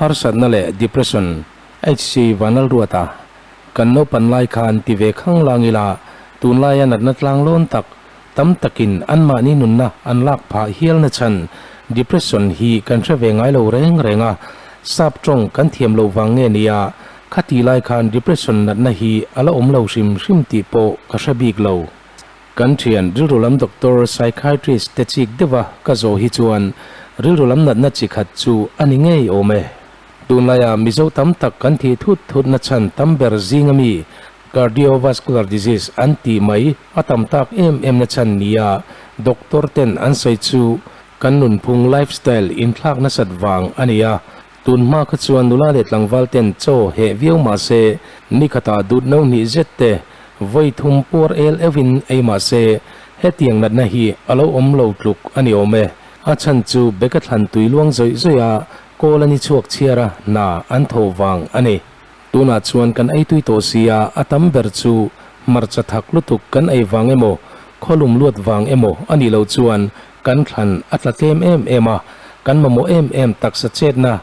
Harsatna leh Depression, HC Vanlalruata, Kan naupan lai khan ti ve khanglang ila, tunlaia natna tlanglawn tak tam takin anmahni nunna an lak phah hialna chhan Depression hi kan hre ve ngai lo reng reng a, sap tawng kan thiam loh vang nge nia, khati lai khan Depression natna hi a la awm lo hrim hrim tih pawh ka hre bik lo. Kan thian rilru lam doctor psychiatrist te chik deuha ka zawh hi chuan rilru lam natna chi khat chu a ni ngei awm e. Tunlaia Mizo tam tak kan thih thut thutna chhan tam ber zinga mi Cardiovascular disease an tih mai a tam tak em em na chhan nia doctor ten an sawi chu kan nunphung lifestyle inthlak nasat vang a ni a. Tun hma kha chuan nula leh tlangval ten chaw heh viau mah se ni khatah dut no hnih zet te vawi thum puar el euhin ei mah se hetiang natna hi a lo awm lo tluk a ni awm e. A chhan chu beka thlan tui luang zawih zawih a kawl a ni chhuak chhiar a hna an tho vang a ni. Tunah chuan kan ei tui tawh sia, a tam ber chu hmarcha thak lutuk kan ei vang emaw, khawlum luat vang emaw a nih loh chuan kan thlan a tla tlem em em a, kan mamawh em em taksa chetna,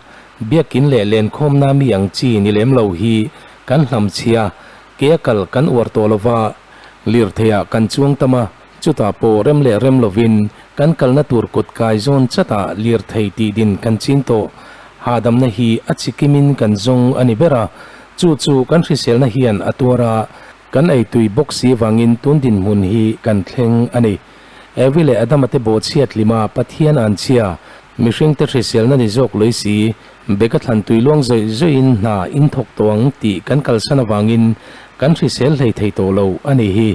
biakin leh lenkhawmna mi ang chi ni lem lo hi kan hlamchhia, ke a kal kan uar tawh lova, lirtheiah kan chuang tam a, chutah pawh rem leh rem lovin kan kalna tur kut kai zawn chatah lirthei tih din kan chin tawh. Hahdamna hi a chikimin kan zawng a ni ber a, chu chu kan hriselna hian a tuar a, kan eitui bawk si vangin tun dinhmun hi kan thleng a ni. Evi leh Adama te bawhchhiat hlima Pathian an chhia, mihringte hriselna ni zawk lawih si, beka thlan tui luang zawih zawihin hna in thawk tawh ang tih kan kalsan avangin kan hrisel hlei thei tawh lo a nih hi.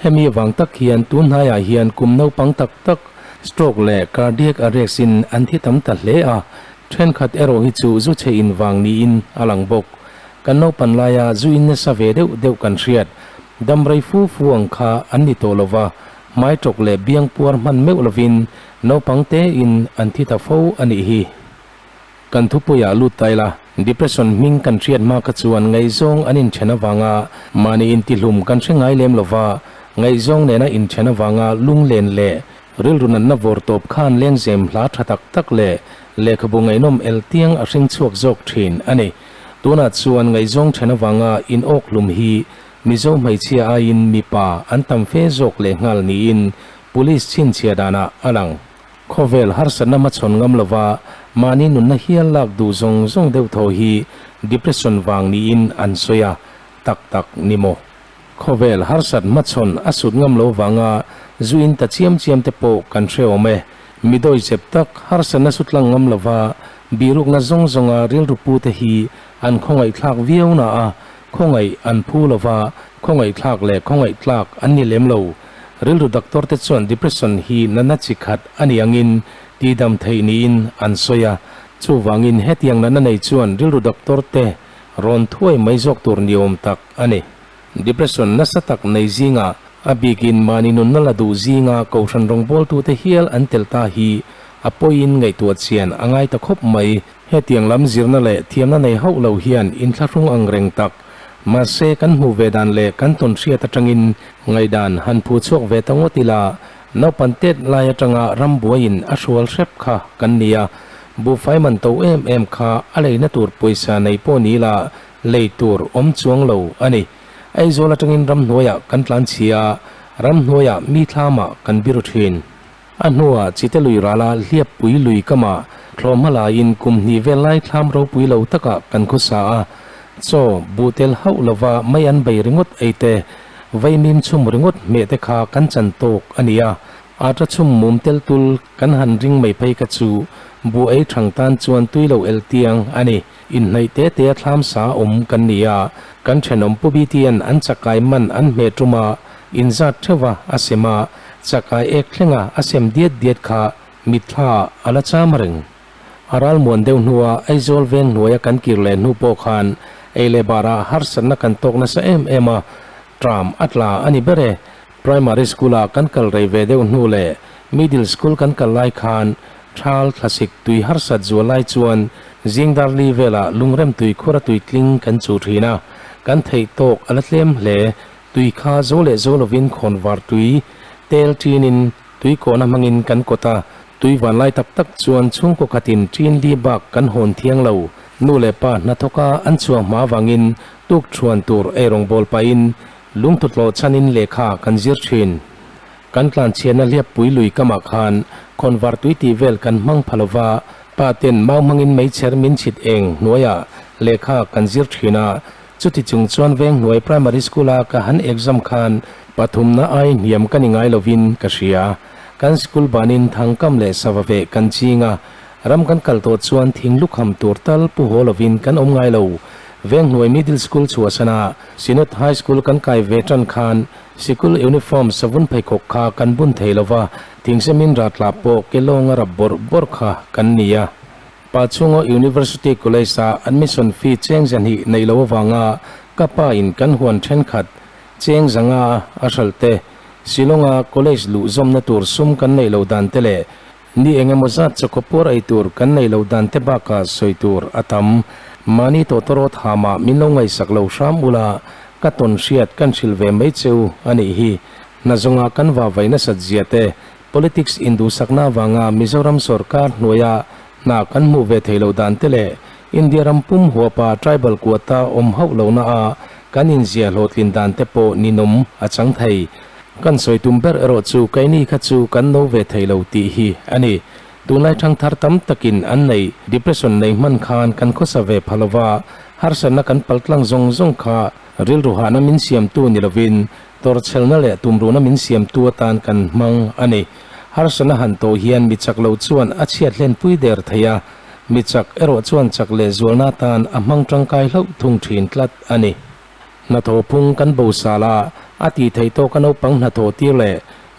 Hemi avang tak hian tun hnaiah hian kum naupang tak tak stroke leh cardiac arrest in an thi tam ta hle a, thenkhat erawh hi chu zu chhe in vang niin a lang bawk. Kan naupan laia zu in nasa ve deuh deuh kan hriat, dam rei fu fu ang kha an ni tawh lova, hmai tawk leh biang puar hman meuh lovin naupang tein an thi ta fo a nih hi. Kan thupuiah lut ta ila, depression hming kan hriat hma kha chuan ngaihzawng an inthen avanga mahni intihlum kan hre ngai lem lova, ngaihzawng nena inthen avanga lunglen leh rilru natna vawr tawp khan lengzem hla tha tak tak leh lehkhabu ngaihnawm eltiang a hring chhuak zawk thin a ni. Tunah chuan ngaihzawng then avanga inawkhlum hi Mizo hmeichhia aiin mipa an tam fe zawk lehnghal niin Police chhinchhiah danah a lang. Khawvel harsatna hmachhawn ngam lova mahni nunna hial lak duh zawng zawng deuh tho hi depression vang niin an sawi a, tak tak ni maw? Khawvel harsat hmachhawn a sut ngam lo vanga zu in ta chiam chiam te pawh kan hre awm e. Mi dawihzep tak harsatna sutlang ngam lova birukna zawng zawnga rilru pu te hi an khawngaihthlak viau na a, khawngaih an phu lova khawngaihthlak leh khawngaihtlak an ni lem lo. Rilru doctor te chuan depression hi natna chi khat a ni angin tihdam theih niin an sawi a, chuvangin hetiang natna nei chuan rilru doctor te rawn thuai mai zawk tur ni awm tak a ni. Depression nasa tak nei zingah a bikin mahni nunna la duh zinga kohhran rawngbawltute hial an tel ta hi a pawiin ngaihtuah chian a ngai ta khawp mai. Hetiang lam zirna leh thiamna nei hauh lo hian inthlahrung ang reng tak. Mahse, kan hmuh ve dan leh kan tawn hriat atangin ngaihdan han phu chhuak ve ta ngawt ila, naupan tet lai atanga rambuaiin a hrual hrep kha kan ni a, buhfai man to em em kha a leina tur pawisa nei pawh ni ila lei tur awm chuang lo a ni. Aizawl atangin ramhnuaiah kan tlan chhia a, ramhnuaiah mi thlamah kan biru thin. A hnuah Chite lui rala Hliappui lui kama thlawhhma laiin kum hnih vel lai thlam ropui lo takah kan khawsa a, chaw, buh tel hauh lova mei an bei ringawt ei te, vaimim chhum ringawt hmeh te kha kan chan tawk a ni a, ata chhum mum tel tul kan han ring mai phei kha chu buh ei thang tan chuan tui lo el tiang a ni. Inhnaih te tea thlam sa awm kan ni a, kan thenawm Pu BTN an chakai man an hmeh tum a, inzat theuh a a sem a, chakai ek thlenga a sem diat diat kha mitthla a la cham reng. A ralmuan deuh hnua Aizawl veng hnuaia kan kir leh hnu pawh khan ei leh barah harsatna kan tawk nasa em em a, tram a tla a ni ber e. Primary school-a kan kal rei ve deuh hnu leh middle school kan kal lai khan thal thlasik tui harsat zual lai chuan zingdar li velah lungrem tui khura tui tling kan chuh thin a, kan theih tawk a la tlem hle. Tui kha zo leh zo lovin khawnvar tui tel ṭinin tui kawhna hmangin kan kawt a, tui van lai tak tak chuan chhungkaw khatin ṭin li bak kan hawn thiang lo. Nu leh pa hnathawka an chhuah hma vangin tuk thuan tur eirawngbawl pahin lungthutlawh chhanin lehkha kan zir thin. Kan tlanchhiatna hliappui lui kamah khan khawnvar tui tih vel kan hmang pha lova, pa ten mau hmangin meichher min chhit eng hnuaiah lehkha kan zir thin a, chuti chung chuan Venghnuai Primary School-a ka han exam khan pathumna ai hniam ka ni ngai lovin ka hria. Kan school banin thangkam leh sava veh kan ching a, Ram kan kal tawh chuan thing lukham tur tal pu haw lovin kan awm ngai lo. Venghnuai Middle School chhuahsana Synod High School kan kai ve tan khan sikul uniform savun pheikhawk kha kan bun thei lo va, thingsemin ratla pawh ke lawnga rap bawrh bawrh kha kan ni a. Pa chhungaw University College-a admission fee cheng zahnih neih loh avanga ka pa in kan huan thenkhat cheng zanga a hralh te, Shillong-a college luh zawmna tur sum kan neih loh dan te leh Ni eng emaw zat chawkhaw puar ei tur kan nei lo dan te bakah sawi tur a tam. Mahni tawtawrawt hamah min lo ngaihsak lo hram ula, ka tawn hriat kan hrilh ve mai che u a nih hi. Hna zawnga kan vavai nasat zia te, politics induhsakna avanga Mizoram sawrkar hnuaia hna kan hmuh ve thei lo dan te leh India ram pum huapa tribal quota awm hauh lohna a kan inzia hlawhtlin dan te pawh ninawm a chang thei. Kan sawi tum ber erawh chu keini kha chu kan no ve thei lo tih hi a ni. Tunlai thangthar tam takin an nei depression nei hman khan kan khawsa ve pha lova, harsatna kan paltlang zawng zawng kha rilru hahna min siamtu ni lovin tawrchhelna leh tumruhna min siamtu atan kan hmang a ni. Harsatna han tawh hian mi chak lo chuan a chhiat hlenpui der thei a, mi chak erawh chuan chak leh zualna atan a hmang tangkai hlauh thung thin tlat a ni. Hnathawh phung kan bo sal a, a tih theih tawka naupang hnathawh tir leh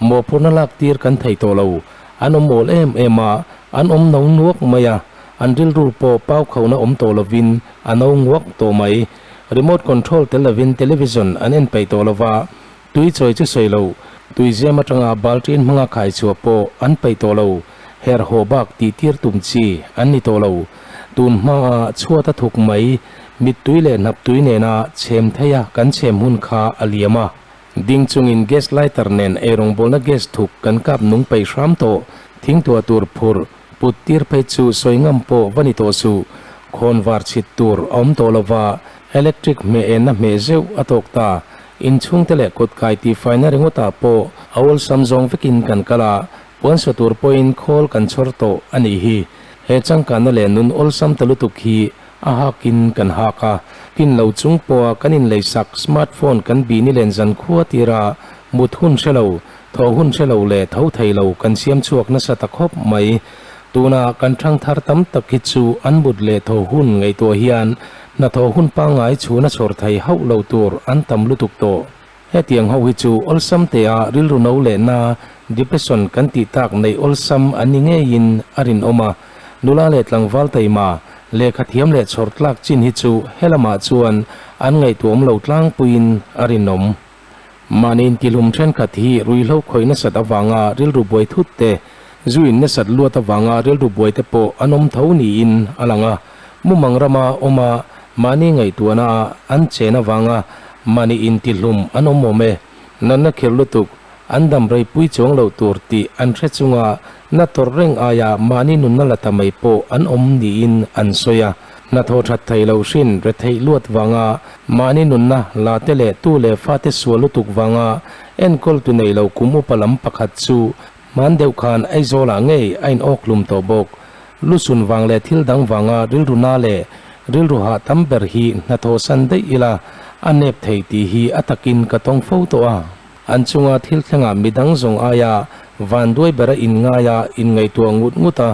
mawhphurhna lak tir kan thei tawh lo. An awm awl em em a, an awm no nuak mai a, an rilru pawh pau khauhna awm tawh lovin a no nguak tawh mai. Remote control tel lovin television an en peih tawh lova, tui chawi chu sawi lo, tui zem atanga balṭin hmanga khai chhuah pawh an peih tawh lo, herh haw bak tih tir tum chi an ni tawh lo. Tun hmaa chhuat a thuk mai, mittui leh hnaptui nena chhem theia kan chhem hun kha a liam a. Ding chungin gas lighter nen eirawngbawlna gas thuk kan kap nung peih hram tawh. Thingtuah tur phur put tir phei chu sawi ngam pawh va ni tawh suh. Khawnvar chhit tur a awm tawh lova, electric hmeh enna hmeh zeuh a tawk ta. Inchhungte leh kawtkai tihfaina ringawtah pawh a awlsam zawng vekin kan kal a, Puansa tur pawhin khawl kan chhawr tawh a nih hi. He changkanna leh nun awlsam ta lutuk hi a hakin kan hak a. Kin lo chung pawha kan inleisak smartphone kan bih ni len zan khua tira mut hun hre lo, thawh hun hre lo leh tho thei lo kan siam chhuak nasa ta khawp mai. Tuna kan thangthar tam tak hi chu an mut leh thaw hun ngaihtuah hian hnathawh hun pangngai chhuna chhawr thei hauh lo tur an tam lutuk tawh. Hetiang ho hi chu awlsam tea rilru no leh na, depression kan tih tak neih awlsam an ni ngeiin a rinawm a. Nula leh tlangval taima, lehkha thiam leh chhawr tlak chin hi chu helamah chuan an ngaihtuahawm lo tlangpuiin a rinawm. Mahni intihlum thenkhat hi ruihhlo khawih nasat avanga rilru buai thut te, zu in nasat luat avanga rilru buai te pawh an awm tho niin a lang a. Mumang rama awma mahni ngaihtuahna ah an chen avanga mahni intihlum an awm awm e. Natna khirh lutuk, an dam rei pui chuang loh tur tih an hre chunga na tawrh reng aia mahni nunna la ta mai pawh an awm niin an sawi a. Hnathawh that thei loh hrin retheih luat vanga mahni nunna la te leh tu leh fate sual lutuk vanga enkawltu nei lo kum upa lam pakhat chu Hman deuh khan Aizawlah ngei a in awkhlum tawh bawk. Lusun vang leh thil dang vanga rilru na leh rilru hah tam ber hi hnathawh san daih ila a nep thei tih hi a takin ka tawng fo tawh a. An chunga thil thlengah midang zawng aia vanduai bera inngaia inngaihtuah ngut ngut a,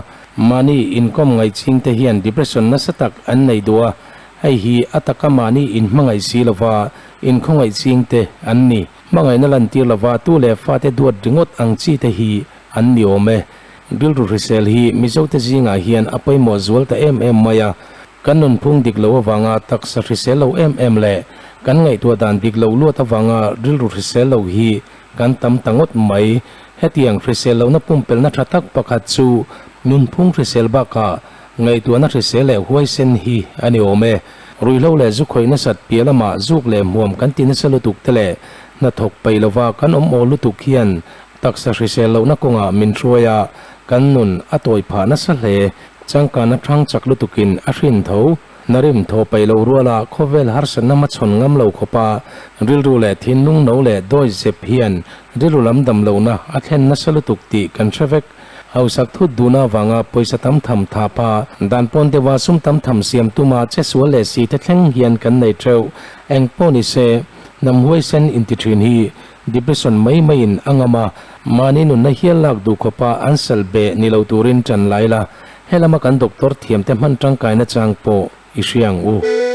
mahni inkawm ngaihching te hian depression nasa tak an nei duh a, hei hi a taka mahni inhmangaih si lova inkhawngaihching te an ni. Hmangaihna lantir lova tu leh fate duat ringawt ang chi te hi an ni awm e. Rilru hrisel hi Mizote zingah hian a pawimawh zual ta em em mai a. Kan nunphung dik lo avanga taksa hrisel lo em em leh kan ngaihtuah dan dik lo luat avanga rilru hrisel lo hi kan tam ta ngawt mai. Hetiang hrisel lohna pumpelhna tha tak pakhat chu nunphung hrisel bakah Ngaihtuahna hrisel leh huaisen hi a ni awm e. Ruihhlo leh zu khawih nasat piah lamah zuk leh hmuam kan ti nasa lutuk te leh hnathawk peih lova kan awm awl lutuk hian taksa hrisel lohna kawngah min hruai a, kan nun a tawi phah nasa hle. Changkanna thang chak lutukin a hrin tho. Hnarim thaw paih loh ruala khawvel harsatna hmachhawn ngam lo khawpa rilru leh thinlung no leh dawi zep hian rilru lam dam lohna a thlen nasa lutuk tih kan hre vek. Hausak thut duhna avanga pawisa tam tham thapa dan pawn deuha sum tam tham siam tuma che sual leh si te thleng hian kan nei teuh. Eng pawh ni se, hnam huaisen inti thin hi depression mai maiin a ngam a, mahni nunna hial lak duh khawpa an sal beh ni lo turin tan lai la, He lama kan doctor thiamte hman tangkaina chang pawh i hria ang u.